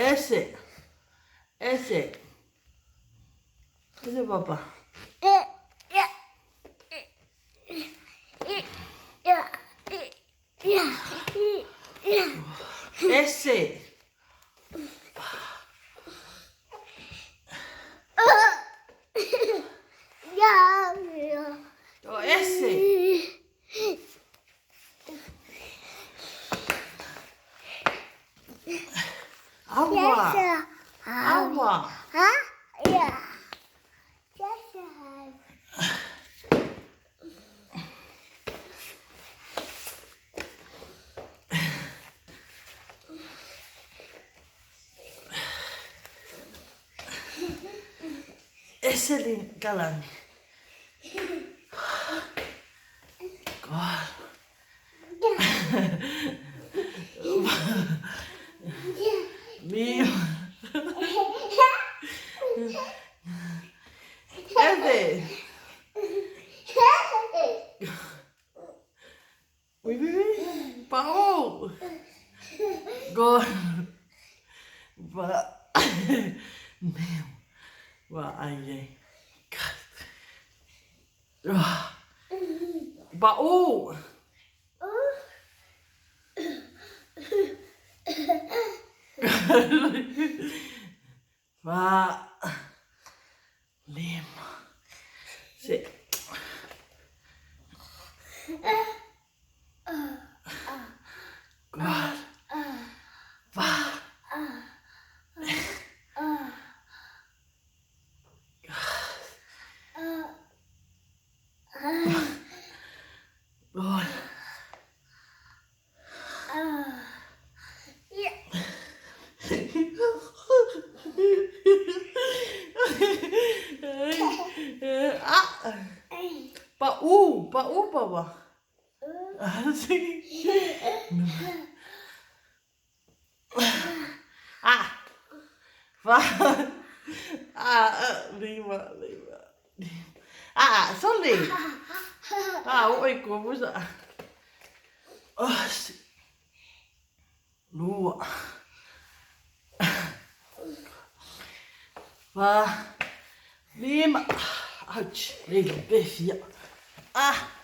Ese. Ese. Ese papa. Ese. O ese. Agua. Agua. Ese le kalani. Lima. Ese. Oui, oui, oui. Pao. Gol. Va. Meu. Va, ai, ai. Pao. Va. Lima. Se. Gol. Va. Gol. Ah. Pau, pau papa. Ah, sige. Ah. Va. Ah, lima, lima. Ah, sorry. Ah, oi ko musa. Ah, si. Lua. Va. Lima. Ouch. Lilo, befia. Ah.